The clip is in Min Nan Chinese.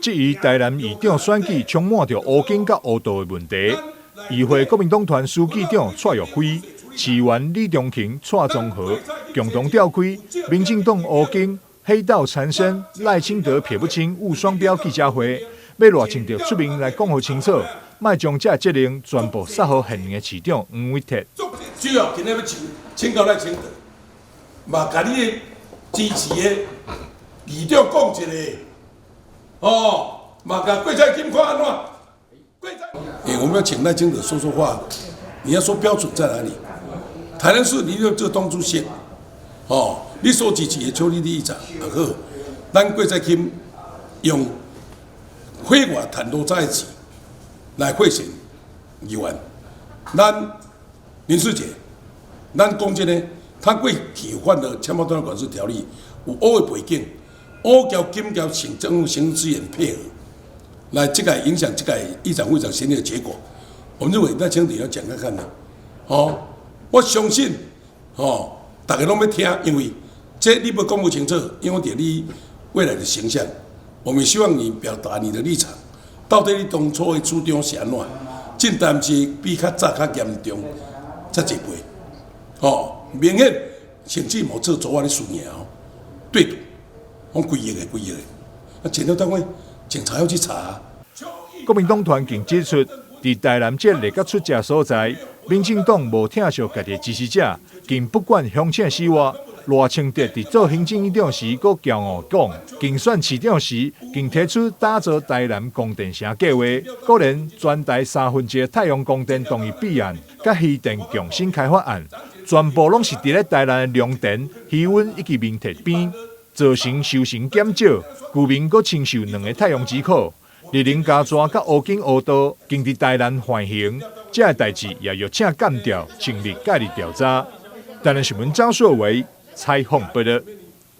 質疑台南議長選舉充滿著烏金佮烏道的問題。議會國民黨團書記長蔡育輝、市議員李中勤、蔡宗和共同召開民進黨烏金黑道纏身賴清德撇不清誤雙標記者會，欲賴清德出面來講予清楚，莫將這責任全部撒予現任的市長黃偉哲。主要今日欲請請教賴清德，嘛共你的支持的議長講一下，哦，嘛共郭菜金看按怎？欸，我們要請賴清德說說話，你要說標準在哪裡？台南市你就這黨主席，哦，你所支持的邱麗麗議長也好，咱郭菜金用海外趁偌濟錢來賄選議員，咱林世杰，咱講真的，他過去犯了《槍炮彈藥管制條例》有烏的背景，烏交金交省政府行政資源配合，來這個影響這個議長會長選舉的結果。我們認為賴清德要講看看啦，哦，我相信，哦，大家攏欲聽，因為這你欲講無清楚，影響著你未來的形象。我們希望你表達你的立場，到底你當初的主張是按怎？這代誌比較早較嚴重，遮濟倍，哦，明顯甚至無做昨晚的輸贏哦，對賭，講幾億個幾億個，啊，檢調單位警察要去查啊。國民黨團更指出，佇台南這熱甲出食所在，民進黨無疼惜家己的支持者，更不管鄉親死活。賴清德佇做行政院長時，閣驕傲講，競選市長時，更提出打造台南光電城計劃，閣連全台三分之一太陽光電動議弊案，佮漁電共生開發案，全部攏是佇咧台南的龍田、魚塭以及明鐵邊，造成收成減少，居民閣承受兩个太陽之苦。綠能加逝佮烏金烏道，更佇台南橫行，這个代誌也約請檢調全力介入調查。台南新聞張碩維採訪報導。